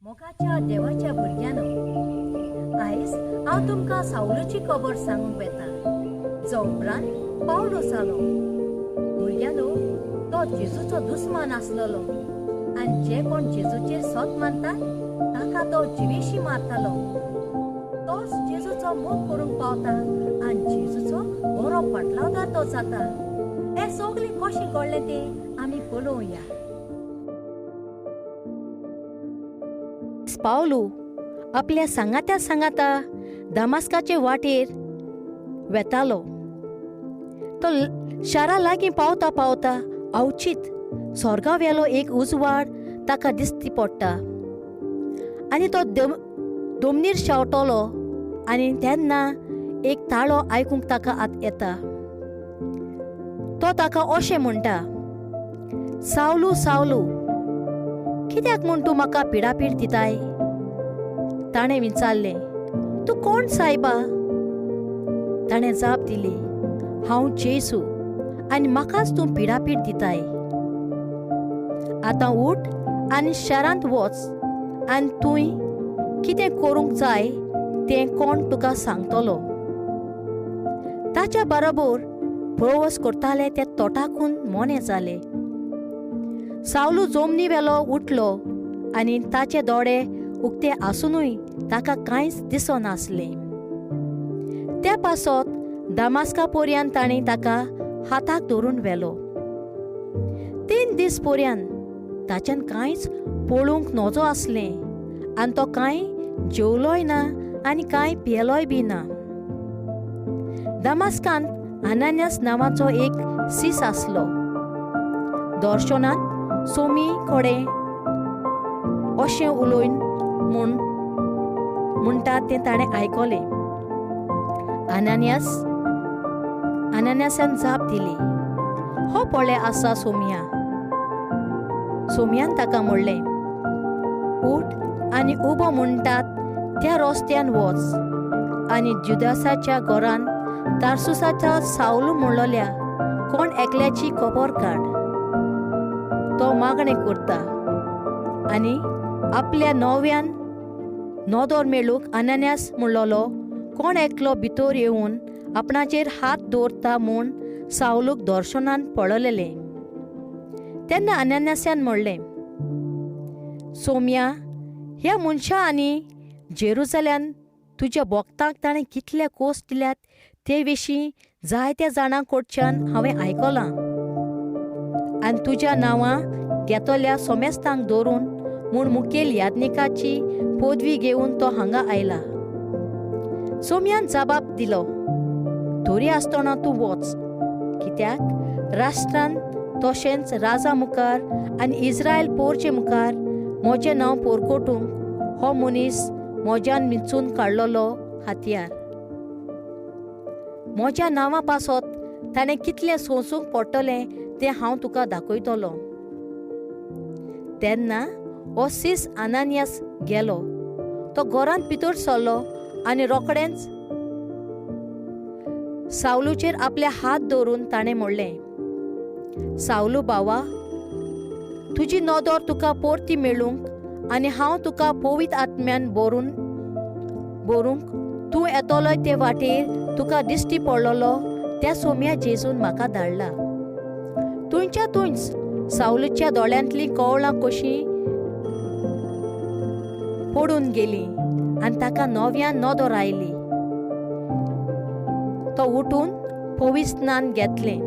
मोगाच्या देवाच्या भुरग्यांनो, आयज हांव तुमकां सावलूची खबर सांगूंक वेता, जो उपरांत पावलो जालो. भुरग्यांनो, तो जेजूचो दुस्मान आसलेलो आनी जे कोण जेजूचेर सत मानतात ताका तो जिवेशी मारतालो. तोच जेजूचो मोग करूंक पावता आनी जेजूचो बरो पटलावदार तो जाता. हें सगळें कशें घडलें तें आमी पळोवया. पावलू आपल्या सांगात्या सांगाता दामास्काचे वाटेर वेतालो. तो शारा लागीं पावता पावता अवचीत स्वर्गावेलो एक उजवाड ताका दिसती पडटा आनी तो दोमनीर शेंवटलो आनी तेन्ना एक ताळो आयकूंक ताका आत येता. तो ताका अशें म्हणटा, सावलू सावलू, कित्याक म्हूण तूं म्हाका पिडापीड दिताय? ताणें विचारलें, तूं कोण सायबा? ताणें जाप दिली, हांव जेजू आनी म्हाकाच तूं पिडापीड दिताय. आतां उठ आनी शारांत वच आनी तूं कितें करूंक जाय तें कोण तुका सांगतलो. ताच्या बरोबर प्रवास करताले ते तोटाकून मोने जाले. सावलू जमनी वेलो उठलो आनी ताचे दोळे उक्ते आसुनूय ताका कांयच दिसनासलें. त्या पासत दामास्का पोरयान ताणें ताका हाताक धरून व्हेलो. 3 दीस पोरयान ताच्यान कांयच पळोवंक नजो आसलें आनी तो कांय जेवलोय ना आनी कांय पियेलोय बी ना. दामास्कांत अनान्यास नांवाचो एक सीस आसलो. दर्शनांत सोमी कडेन अशें उलोवन म्हूण म्हणटा तें ताणें आयकलें. अनान्यासान जाप दिली, हो पळय आसा सोमिया. सोमियान ताका म्हणलें, उठ आनी उबो म्हणटात त्या रस्त्यान वच आनी जुदासाच्या घरान तारसुसाच्या सावलू म्हणलोल्या कोण एकल्याची खबर काड. तो मागणें करता आनी आपल्या नव्यान नदर मेळूंक अनान्यास म्हणलोलो कोण एकलो भितर येवन आपणाचेर हात दवरता म्हूण सावलूक दर्शनान पळयलें. तेन्ना अनान्यासान म्हणलें, सोम्या, ह्या मनशा आनी जेरुजाल्यान तुज्या भक्तांक ताणें कितले कोस दिल्यात ते विशीं जायत्या जाणां कडच्यान हांवें आयकलां आनी तुज्या नांवां घेतल्या सोमेस्तांक दवरून म्हूण मुखेल याज्ञिकाची पदवी घेवन तो हांगा आयला. सोम्यान जबाब दिलो, तरी आसतना तूं वच, कित्याक राष्ट्रान तशेंच राजा मुखार आनी इस्रायल पोरचे मुखार म्हजें नांव पोरकोटूंक हो मनीस म्हज्यान मिचून काडलेलो हातयार. म्हज्या नांवा पासत ताणें कितलें सोंसूंक पडटलें तें हांव तुका दाखयतलो. तेन्ना हो सीस अनान्यास गेलो. तो घरांत भितर सरलो आनी रोखडेंच सावलूचेर आपले हात दवरून ताणें म्हणलें, सावलू बावा, तुजी नदर तुका परती मेळूंक आनी हांव तुका पवित्र आत्म्यान भरूंक तूं येतलो ते वाटेर तुका दिश्टी पडलेलो त्या सोम्या जेजून म्हाका धाडला. तुंयच्या तुंयच सावलूच्या दोळ्यांतलीं कवळां कशीं पडून गेलीं आनी ताका नव्यान नदर आयली. तो उठून पवित्र स्नान घेतलें.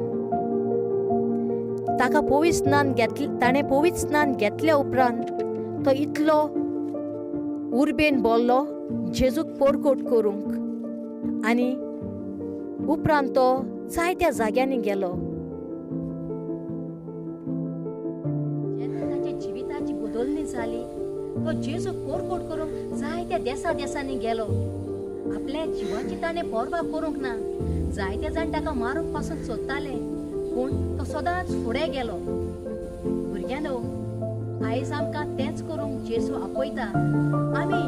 ताका पवित्र स्नान घेतलें. ताणें पवित्र स्नान घेतल्या उपरांत तो इतलो उर्बेन बोल्लो जेजूक पोरकोट करूंक आनी उपरांत तो जायत्या जाग्यांनी गेलो. जेन्ना ताच्या जिविताची बदलणी जाली तो जेजूक पोरकोट करूंक जायत्या देसा देसांनी गेलो. आपल्या जिवाची ताणें पर्वा करूंक ना. जायते जाण ताका मारूंक पासून सोदताले, पूण तो सदांच फुडें गेलो. भुरग्यांनो, आयज आमकां तेंच करूंक जेजू आपयता. आमी